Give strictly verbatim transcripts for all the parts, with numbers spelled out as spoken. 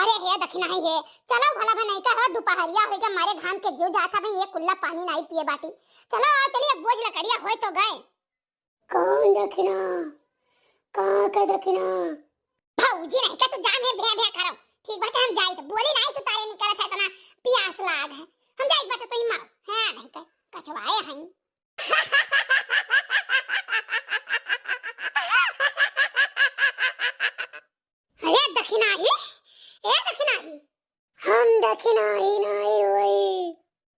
अरे हे दखिनही हे, चलो भला भा नहीं का हो, दुपहरिया होइगा, मारे घाम के जिउ जात है भाई, ये कुल्ला पानी नहीं पिए बाटी। चलो आओ, चलिए, एक बोझ लकड़िया होए तो गए। कौन दखिना? कहाँ के दखिना? भौजी नहीं का तू जान है, भे भे करो। ठीक बाटे, हम जाई तो बोली नहीं, तू तारे निकलत है, इतना प्यास लाग है। हम जाई बाटे तो ही मरो, है नहीं का कचवाए हैं। अरे दखिनाही, ए दखिनाही। हम दखिनाही नाई होई।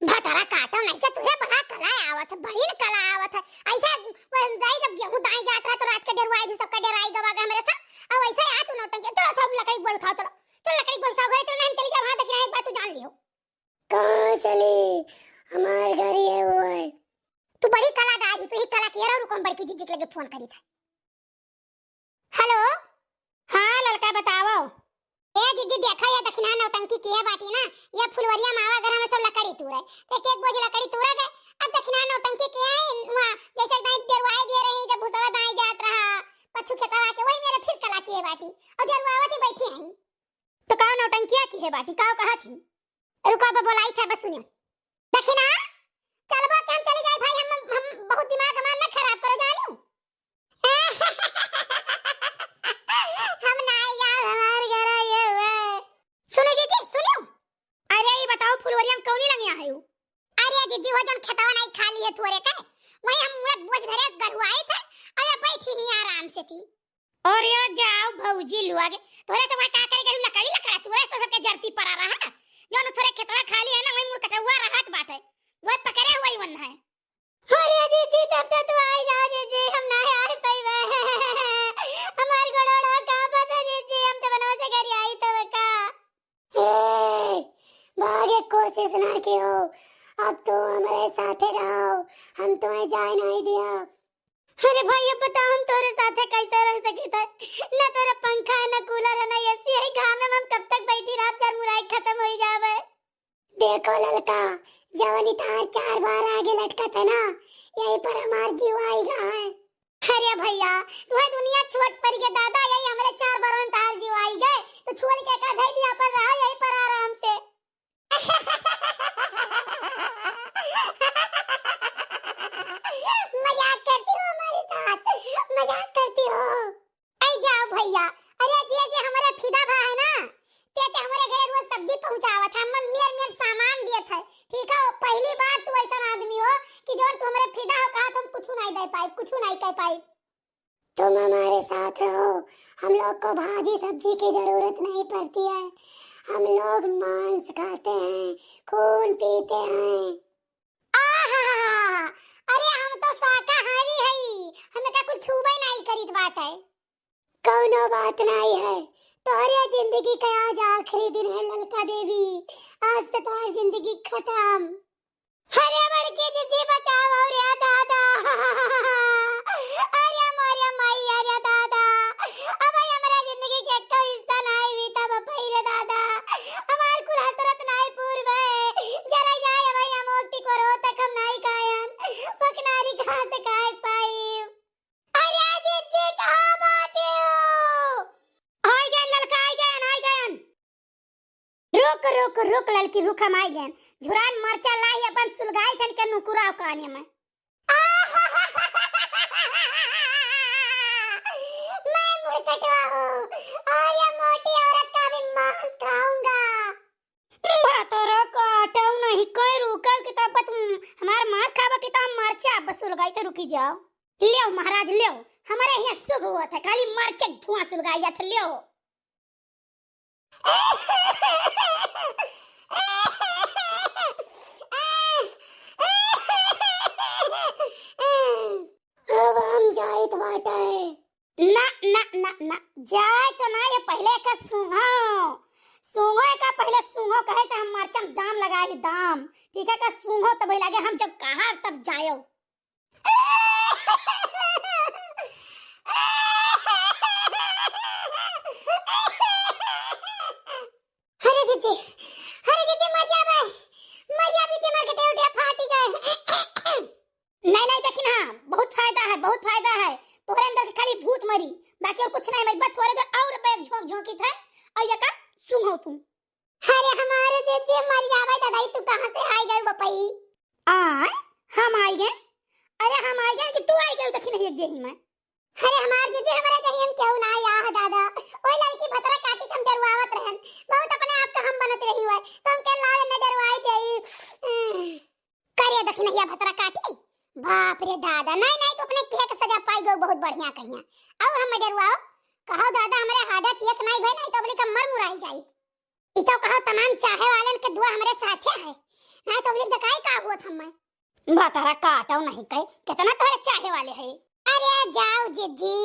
भतरा काटो नहीं के, तुहे बड़ा कला आवत है, बड़ी न कला आवत है। ऐसे वो दाई जब गेहूं दाई जात रहा तो रात के डेरवाई दी, सबका डेराई गवा गए हमरे सब। अब ऐसे आ तू नौटंकी, चलो सब लकड़ी बोझ उठाओ, चलो। चल लकड़ी बोझ उठाओ, घरे चलो, नहीं हम चली जाओ, वहाँ दखिनाही एक बात तू जान लियो। कहाँ चली? हमार घर ये वो है। तू बड़ी कलादार ही, तू ही कला किया रहो, रुको हम बड़की जीजी के लगे फोन करी था। हेलो, हाँ ललका बतावो। ए जीजी देखा, ये दखिना नौटंकी किहे बाटी ना, ये फुलवरिया मावा घर हमें सब लकड़ी तूरे, एक एक बोझ लकड़ी तूरा गए। अब दखिना नौटंकी किहे है, वहाँ जैसे दाई डेरवाए दिए रही, जब भूसवा दाई जात रहा, पछू खेतवा के, वही मेरे फिर कला किहे बाटी, और डेरवावत ही बैठी हैं। तो का नौटंकिया किहे बाटी, का कहा थी? रुको, अब बोलाई था, बस सुनियो। दखिना, चलबो कि हम चली जाई भाई, हम, हम बहुत दिमाग हमार ना खराब करो, जानियो। हम नाई जाब, हमार घर ये हुए। सुनो जीजी, सुनियो। अरे, ई बताओ, फुलवरिया में कौनी लंगिया है उ? अरे जीजी, वो जौन खेतवा नाई खाली है थोरे के, वही हम मुड़त बोझ धरे गरुआई थे, अरे बैठी ही आराम से थी। अरे जाओ भौजी लुआ गे, तोरे से वहाँ का करे गरु लकड़ी लकड़ा, तोरे से सबके जरती परा रहा। जौन थोरे खेतवा खाली है ना, वही मुड़ कटौआ रहत बाटे, वही पकड़े हुआ ही वन है। अरे जीजी, तब तो तू आई जा जीजी, हम ना आई पइबे। हमार गोड़ोड़ा का पता जीजी, हम तो बनवा से घर आई तब का। ए, भागे कोशिश ना कियो, अब तू हमरे साथे रहो, हम तुम्हें जाए नहीं दिया। अरे भाई, अब बताओ हम तोरे साथे कैसे रह सकित है? ना तोरा पंखा है, ना कूलर है, ना एसी है, घाम में हम कब तक बैठी रहब, चार मुराई खत्म हो जावे। देखो ललका, जवन इतार चार बार आगे लटकत है ना, यही पर हमार जीव आई गा है। अरे भैया, तुम्हें दुनिया छोट पड़ गया दादा, यही हमारे चार बार में तार जीव आई गए, तो छोड़ के का धर दिया पर रहो यही पर आराम से। मजाक करती हो हमारे साथ, मजाक करती हो। आई जाओ भैया, अरे जे जे हमारे फिदा भा है ना, ते ते हमारे घरे रोज सब्जी पहुँचावत है, हम मेर मेर सामान दियत है, ठीक है? पहली बार तू ऐसा आदमी हो कि जौन तू हमारे फिदा हो कहा तो हम कुछ नहीं दे पाए, कुछ नहीं कह पाए। तुम हमारे साथ रहो, हम लोग को भाजी सब्जी की जरूरत नहीं पड़ती है, हम लोग मांस खाते हैं, खून पीते हैं। आहा, अरे हम तो शाकाहारी हई, हमें का कुछ छूबे नहीं करित बाटे। कौनो बात नहीं है, तोहरे जिंदगी का आज आखिरी दिन है ललका देवी, आज से तोहर जिंदगी खत्म। अरे बड़की जीजी बचाओ रे दादा। अरे मोरे माई, अरे दादा, अब हमरा जिंदगी के एको हिस्सा नहीं बीता बपई रे दादा, हमार कुल हसरत नहीं पूरबे, जरा जाए भाई हम ओक्ति को रो तक हम नहीं खायन, पकनारी कहाँ से खाए पाई? अरे जीजी कहाँ बाटे हो? आई गयन ललका, आई गयन, आई गयन। रुक, रुक, रुक ललकी, रुक, हम आई गयन। झुरान मरचा लाई अपन सुलगाई थन के नुकुराव काने में। मैं मुड़कटवा हूँ और ये मोटी औरत का भी मांस खाऊंगा। भतरा काटो नहीं, कोई रुकल कि तब तुम हमार मांस खाबो कि तब मरचा बस सुलगाई तो रुकी जाओ। लेव महाराज लेव, हमारे यहाँ शुभ हुआ था, खाली मरचा धुआं सुलगाई था, लेव। अब हम जाइत बाटे। ना, ना, ना, ना, जाए तो ना, ये पहले का सूंघो, सूंघो का पहले सूंघो, कहे से हम मरचम दाम लगाए, दाम, ठीक है, का सूंघो तब लागे, हम जब कहा तब जायो। अरे जीजी, अरे जीजी, मर जाबे, मर जा जीजी, मर के टेवटिया फाटी गए। नहीं, नहीं, देखी ना, बहुत फायदा है, बहुत फायदा है। तोहरे अंदर के खाली भूत मरी, बाकी और कुछ नहीं मरी, बस थोड़े देर और बे झोंक झोंकी थे, और ये का सूंघो। तू। अरे हमारे जीजी मर जावे दादा, ई तू कहाँ से आई गई बपई? आय, हम आई गए? अरे हम आई गए कि तू आई गई दखिनहिया के देही में? अरे हमार जीजी, हमरे देही में केहू ना आया है दादा। ओई लड़की भतरा काटी के हम डरवावत रहन, बहुत अपने आप का हम बनत रही हुआ, तो हम के लावे न डरवाई देई। करे दखिनहिया भतरा काटी। बाप रे दादा, नहीं नहीं, तो अपने किहे के सजा पाई गो, बहुत बढ़िया कहिया। और हम डरवाओ, कहो दादा, हमरे हाडा तियस नहीं भई, नहीं तो अबली का मर मुराई जाई। ई तो कहो तमाम चाहे वालन के दुआ हमरे साथे है, नहीं तो अबली दकाई का हुआ था मैं। भतरा काटो नहीं कहे, कितना तोहरे चाहे वाले है। अरे जाओ जीजी,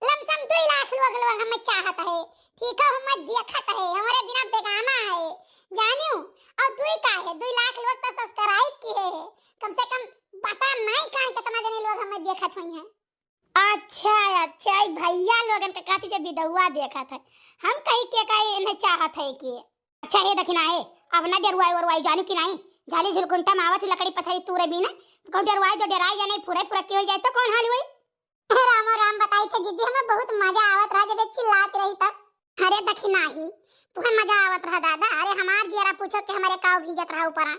लमसम दुई लाख लोग, लोग हमें चाहत है, ठीक है, हमें देखत है, हमारे बिना बेगाना है, जानियो। और दुई का है, दुई लाख लोग तो सब्सक्राइब किहे है, कम से कम पता नहीं कहाँ कितना जने लोग हमें देखत हुई हैं। अच्छा, अच्छा, ई भैया लोगन के कहती जो वीडियोवा देखत है, हम कही के का इन्हें चाहत है कि। अच्छा, हे दखिना है, अब ना डरवाई वरवाई जानू कि नहीं, जाली झुलकुंटा में आवत ही लकड़ी पथरी तूरे बीने, तो कहूँ डरवाई तो डराई या नहीं, फुरे फुरक्की हो जाए तो कौन हाल हुई? रामो राम बताई थे जीजी, हमें बहुत मजा आवत रहा जब ये चिल्लात रही तब। अरे दखिना ही, तुम्हें मजा आवत रहा दादा, अरे हमार जियरा पूछो कि हमारे काव भीजत रहा ऊपर।